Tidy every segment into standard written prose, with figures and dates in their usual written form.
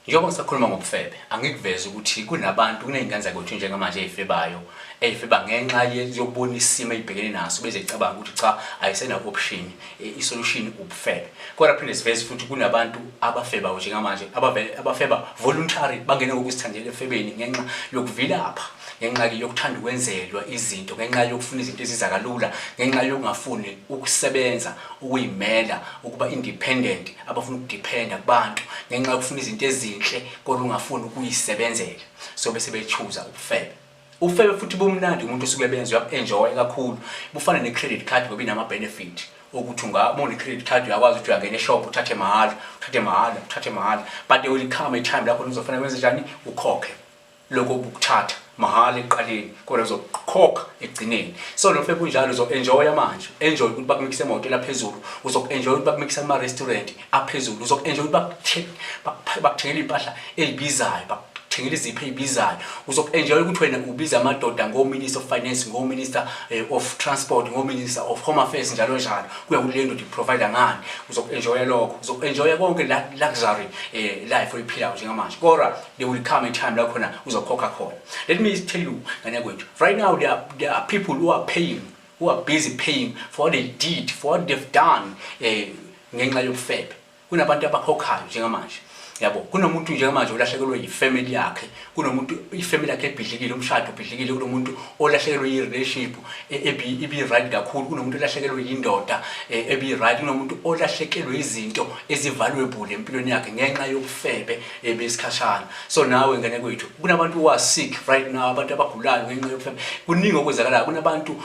Njengoba ngisakhuluma ngobufebe, angikuveze ukuthi kunabantu, kuney'ngane zakwethu njengamanje ey'febayo, ey'feba ngenxa yokubona isimo ey'bhekene naso, beze icabanga ukuthi cha, ayisena option, i-solution ubufebe. Kodwa phinde siveze futhi kunabantu abafebayo njengamanje, abafeba voluntary, bangene ngokuzithandela efebeni ngenxa yokuvilapha, ngenxa yokuthanda ukwenzelwa izinto, ngenxa yokufuna izinto eziza kalula, ngenxa yokungafuni ukusebenza, ukuyimela, ukuba independent. Abafuna ukudiphenda kubantu ngenxa yokufuna izinto ezinhle kodwa ungafuni ukuyisebenzela, so bese bechuza ubufebe. Ubufebe futhi bumnandi, umuntu osuke benza uyaku-enjoya kakhulu. Bufana ne-credit card ngoba inama-benefit okuthi uma une-credit card uyakwazi ukuthi uyangena eshop uthathe mahhala, uthathe mahhala, uthathe mahhala, but there will come a time lapho uzofanele wenze njani, ukhokhe lokho obukuthatha mahhala ekuqaleni, kodwa uzokhokha ekugcineni. So nofebe unjalo, uzo-enjoya manje, enjoy ukuthi bakumikise emahhotela aphezulu, uzoku-enjoya ukuthi bakumikise kuma-restaurant aphezulu, uzoku-enjoya ukuthi bakuthengele iy'mpahla ey'bizayo, bakuthengele izipho ey'bizayo, uzoku-enjoya ukuthi wena ubiza amadoda ngo-minister of finance, ngo-minister of transport, ngo-minister of home affairs, njalo njalo, kuya kule ndoda iprovide ngani. Uzoku-enjoya lokho, uzoku-enjoya konke la luxury life oyiphilayo njengamanje, kodwa there will come a time la khona uzokhokha khona. Let me tell you, ngane kwethu, right now there are people who are paying, who are busy paying for what they did, for what they've done, ngenxa yobufebe. Kunabantu abakhokhayo njengamanje, yabo. Kunomuntu njengamanje olahlekelwe yifamily yakhe, kunomuntu ifamily yakhe ebhidlikile, umshado ubhidlikile, kunomuntu olahlekelwe yi-relationship ebi-right kakhulu, kunomuntu olahlekelwe yindoda ebi-right, kunomuntu olahlekelwe izinto ezi-valuable empilweni yakhe ngenxa yobufebe besikhashana. So nawe, ngane kwethu, kunabantu who are sick right now, abantu abagulayo ngenxa yobufebe. Kuningi okwenzakalayo. Kunabantu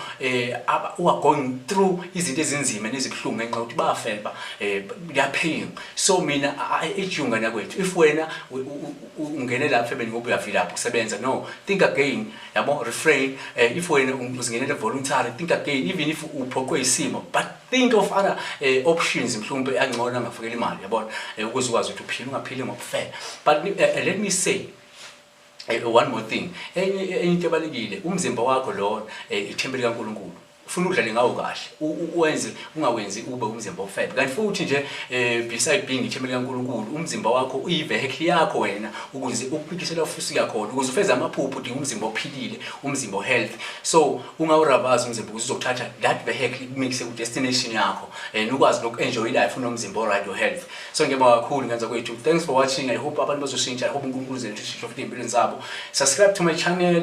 who are going through izinto ezinzima nezibuhlungu ngenxa yokuthi bayafeba, they are paying. So mina I urge you, ngane kwethu, if wena ungene lapha efebeni ngoba uyavilapha ukusebenza, no, think again, yabo, refrain. If wena uzingenele voluntary, think again. Even if uphoqwe isimo, but think of other options mhlawumbe angcono angafakela imali, yabona, ukuze ukwazi ukuthi uphile, ungaphili ngokufeba. But let me say one more thing, enye into ebalekile, umzimba wakho lona, ithempeli kaNkulunkulu, ufuna udlale ngawo kahle, wenze ungawenzi ube umzimba ofebe. Kanti futhi nje, beside being ithempeli kaNkulunkulu, umzimba wakho uyi-vehicle yakho wena ukuze ukuphikisela ufisa khona, ukuze ufeze amaphupho. Udinga umzimba ophilile, umzimba o-health, so ungawurabazi umzimba ukuze uzokuthatha that vehicle ikumikise ku-destination yakho and ukwazi noku-enjoy life unomzimba o-right, o-health. So ngiyabonga kakhulu, ngenza kwethu. Thanks for watching. I hope abantu bazoshintsha. I hope uNkulunkulu uzenza ushintsho futhi ey'mpilweni zabo. Subscribe to my channel.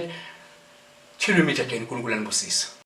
Till we meet again, uNkulunkulu anibusise.